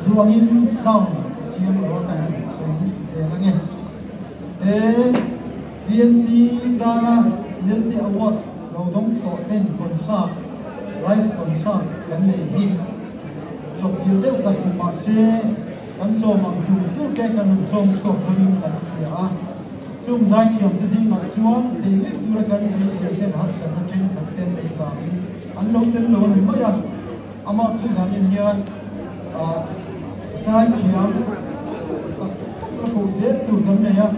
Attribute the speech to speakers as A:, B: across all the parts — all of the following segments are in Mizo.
A: Duh angin sound a chiang lo a kan han sawi zel ange. He TNT tana Lelte Award lo dawng tawh ten concert, live concert kan nei hi chawpchilh deuh tak ni mah se kan sawm ang tur tur te kan rawn sawm chhuak zawngin kan hria a. Chung zaithiam te zingah chuan thei ngei tura kan beisei ten harsatna thenkhat te an neih vangin an lo tel lo a ni mai a. Amah chu zanin hian zaithiam tak tak la koh zel tur kan nei a,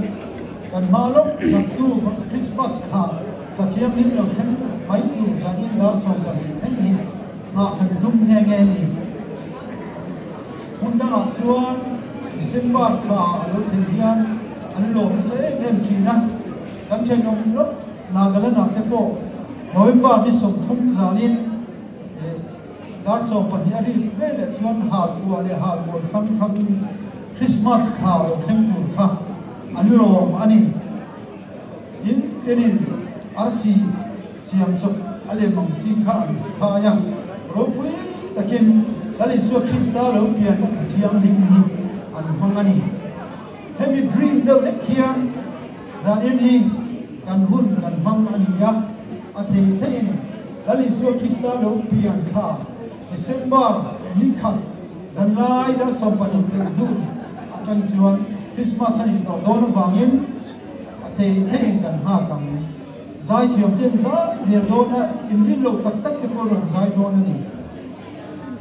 A: kan hma lawk laktu Christmas kha ka thianghlim lo thleng mai tur zanin dar 12 thleng hi nghah kan tum nghe nghe ni. Hmun dangah chuan December thla a lo thlen hian an lawm nasa em em thin a, kan thenawm lawk Nagaland ah te pawh November ni 30 zanin Dar 12 a rik ve leh chuan halpuah leh halmawi hrang hrang Christmas thla lo thleng tur kha an lawm a ni. In tenin arsi siam chawp a lem ang chi kha an khai a, ropui takin Lal Isua Krista lo pianna thla thianghlim hi an hmang a ni. Hemi dream deuh lek hian zanin hi kan hun kan hmang a ni a, a thei theiin Lal Isua Krista lo pian thla December ni khat zanlai dar 12 pelh hnu atang chuan Christmas a nih tawh dawn avangin a thei theiin kan nghak ang. Zaithiam ten zai zel dawn a, inrin loh tak tak te pawh rawn zai dawn a ni.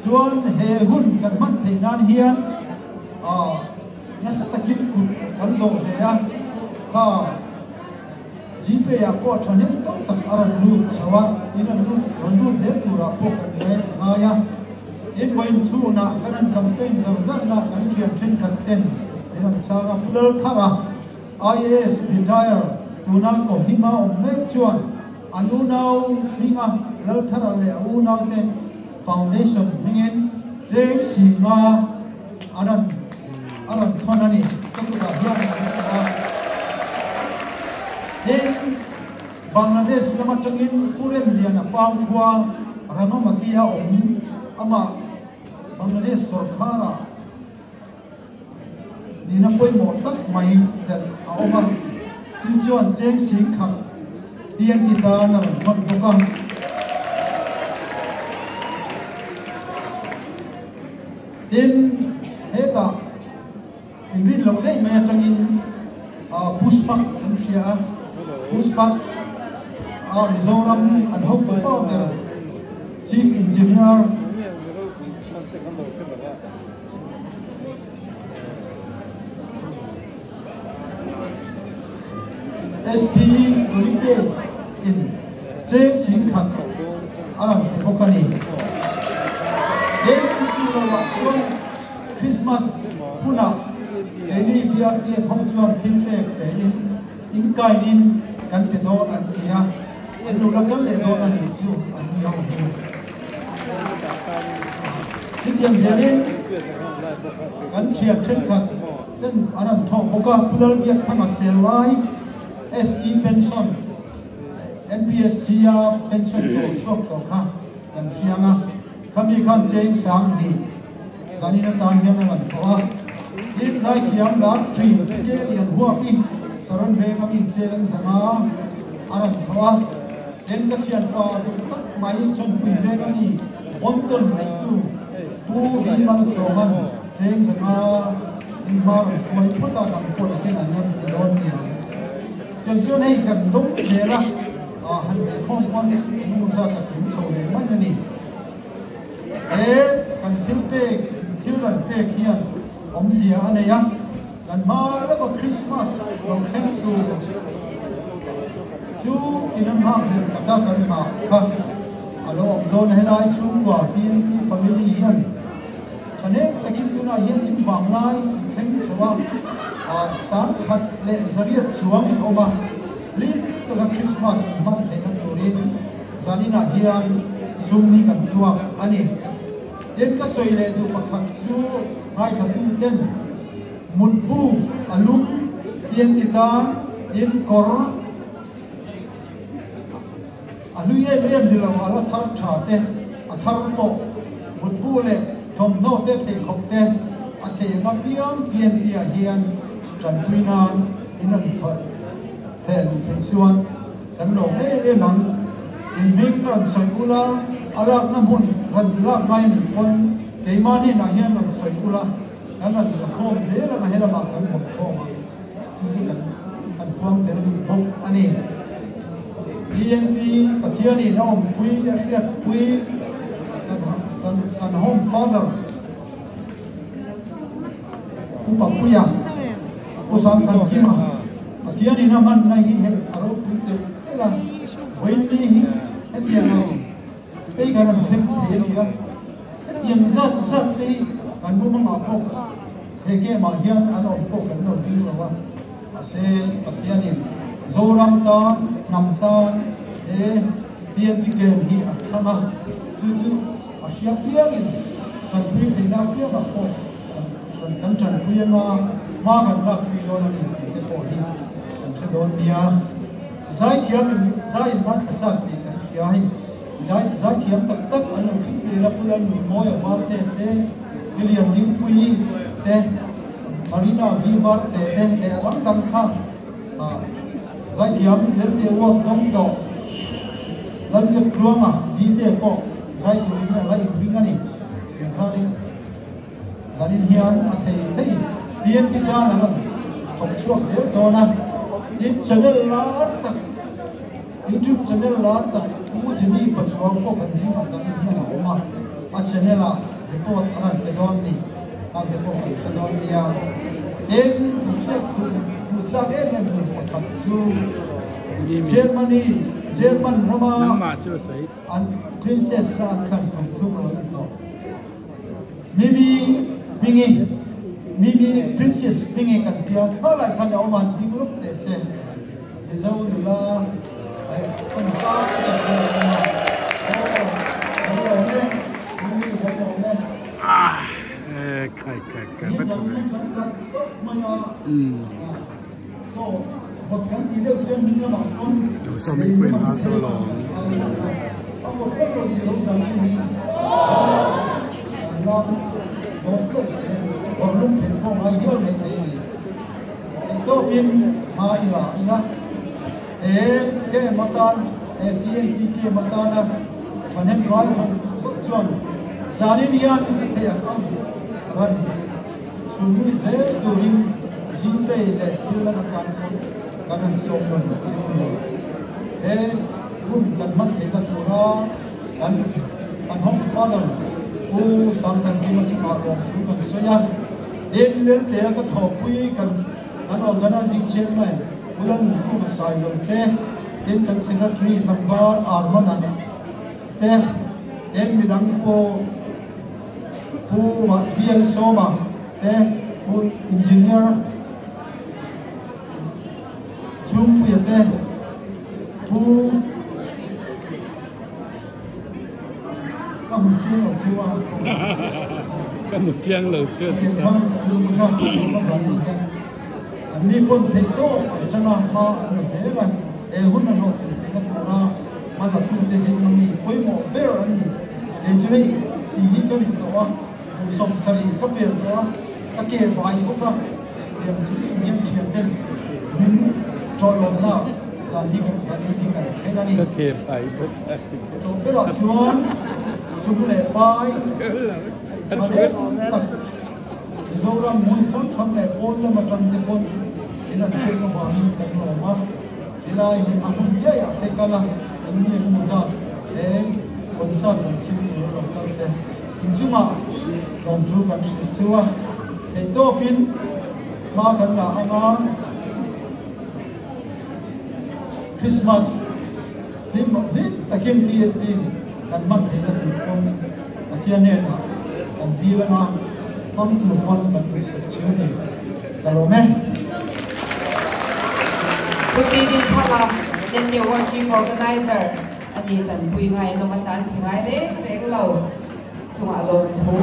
A: Chuan he hun kan hman theih nan hian nasa takin kut kan dawh ve a, kha Gpay ah pawh thahnem tawk tak a rawn lut chho a, in rawn lut rawn lut zel turah pawh kan ngai a. Tin, vawiin chhunah kan rawn campaign zar zarna kan thian thenkhat ten min rawn chhang a, Pu Lalthara IAS retire tuna Kohima awm mek chuan an unau hminga Lalthara leh a unaute foundation hmingin cheng 50 a rawn a rawn thawn a ni. Ka kutah hian an rawn thawn a. Tin, Bangladesh lam atangin Pu Remliana Pangkhua Rangamati-a awm amah Bangladesh sorkara nihna pawimawh tak mai chelh a awm a, chu chuan cheng 10,000 TNT tan a rawn thawn bawk a. Tin, hetah inrin loh daih mai atangin Pushpak an hria a, Pushpak a Mizoram an hotu pa ber Chief Engineer SP Kolite in cheng 10,000 a rawn pe bawk a ni. Tin, chu lovah chuan Christmas hunah keini BRTF ho chuan thil pek ve in inkainin kan pe dawn an ti a, an lo la kal leh dawn a nih chu an ni ho hi. Chutiang zelin kan thian thenkhat ten an rawn thawk bawk a, Pu Lalbiakthanga Selai SE Pension, MPSC a pension tawh chhuak tawh kha kan hriang a, khami khan cheng 2000 zanin atan hian a rawn thawh a. Tin, zaithiam lar thin Ke Lianhuapi Saron venga mi cheng 500 a rawn thawh a. Tin, ka thianpa duh tak mai Chawnpui venga mi Bonton neitu Pu Vi Malsawman cheng 500 in hma rawn hruai phawt a, dang pawh takin an rawn ti dawn nia. Chuan chuan hei kan dawng zel a, han rikhawm pawn engemaw zat a tling chho leh mai a ni. He kan thil pek, thil rawn pek hian awmzia a nei a, kan hma lawka Christmas lo thleng tur chu tin an nghak hlel taka kan nghah kha a lo awm dawn. Helai chhungkua TNT family hian thahnem takin tunah hian in vanglai in thleng chho a, 1800 chuang in awm a, hlim taka Christmas in hman theihna turin zaninah hian sum hi kan tuak a ni. Tin, ka sawi leh duh pakhat chu ngaithlatu ten mutbu a lum TNT tan tin kawr a hlui em em ni lo, a la thar tha te, a thar pawh mutbu leh thawmhnaw te, pheikhawk te. A thei anga piang TNT ah hian tanpui nan in rawn thawh theh luh theih chuan kan lawm em em ang. In hming ka rawn sawi ula, a lakna hmun rawn lak ngai ni pawn keimah hnenah hian rawn sawi ula, kan rawn la khawm zel anga helamah kan bawk khawm ang. Chu chu kan kan puang tel duh bawk a ni. TNT Pathianin a awmpui a hriatpui kan kan kan home father Pu Papuia, Pu Sangthankima, Pathianin a hmanna hi hei a ropui telh telh a, vawiinni hi hetiang ang tei kan rawn thleng thei a ni a, hetiang zat zat te hi kan mumangah pawh he game ah hian an awm pawh kan rawn ring lo a, mahse Pathianin Zoram tan, hnam tan he TNT game hi a thlang a, chu chu A hria piangin tanpui theihna piangah pawh kan kan tanpui anga hma kan lakpui dawn a ni tih te pawh hi kan hre dawn nia. Zaithiam in zai in hma thla chak tih kan hria hei lai zaithiam tak tak an lo thleng zel a Pulal Nunmawia Varte te, Lilian Dingpuii te, Marina V Varte te leh a dang dang kha ah zaithiam Lelte Uak dawng tawh Lalbiak Tluanga Vite pawh Zai turin a la inring a ni. Engkhanin zanin hian a thei thei TNT tan an rawn thawk chhuak zel dawn a. Tin, channel lar tak, YouTube channel lar tak Pu Jimmy Pachuau pawh kan zingah zanin hian a awm a. A channel ah report a rawn pe dawn ni. Hang te pawh kan hre dawn nia. Tin, hriat duh duh chak em em tur pakhat chu Germany, German rama An princess a an thlan tum thum a lo ni tawh. Mimi Hmingi, Mimi Princess Hmingi kan tia kha lai khan a awm a, an hming lawk teh se. Mizo nula ai kan sang tak mai a awm a. Aw, kan lawm e, Mimi kan lawm e. Ni zan hi kan khat tawp mai a. Saw vawt kan tih deuh chuan hming lamah sawn lei lum ang che a a vawt vak lo tih lo zan in hi kan lam dawn chauh se vawt lum theih pawh ngai hial mai thei a ni. Theihtawpin hma i la ila he game atan he TNT game atana thahnem ngai zawng zawng chuan zanin hian an theih ang ang ran Chhunlut zel turin Gpay leh thil dang atan pawh kan han sawm nawn leh chiang a ni. He hun kan hman theihna tura kan kan home father Pu Sangthankima chungah lawmthu kan sawi a. Tin, Lertea ka thawhpui kan kan Organizing Chairman Pu Lalnunkhuma Sailo te, tin kan Secretary Tlangval Armanan te, tin midang pawh Pu VL Sawma te, Pu Engineer Chhungpuia te, Pu Ka hmu chiang lo chu a.
B: Ka hmu chiang lo chu a ti ta.
A: An ni pawn theih tawp an tanga hma an la zel a, he hun a hlawhtlin theihna tura hma la tute zinga mi pawimawh ber an ni. Kei chu hei tih hi ka ni tawh a, kum 70 ka per tawh a, ka ke vai bawk a, tiang chu tum hian thian ten min tawlawmna zan hi kan zanin hi kan thleng a ni.
B: Ka ke vai bawk a.
A: Tawh berah chuan sum leh pai tha leh tak Mizoram hmun hrang hrang leh pawn lam atang te pawn in an pek avangin kan lawm a. Helai hi a hmun ngeiah te kal a, eng nge hmu zat he concert rawn chhim tur a rawn kal te inchungah lawmthu kan hrilh chu a, theihtawpin hma kan la anga Christmas hlim hlim takin TNT kan hman theihna tur pawn Pathian hnenah kan dil anga hmang tur pawn kan duhsak chiu ni. Ka lawm e.
C: Pu Tidin Thanga, Delhi Award Chief Organizer a ni tanpui ngai lawng a tlan chhe ngai reng reng lo chungah lawmthu.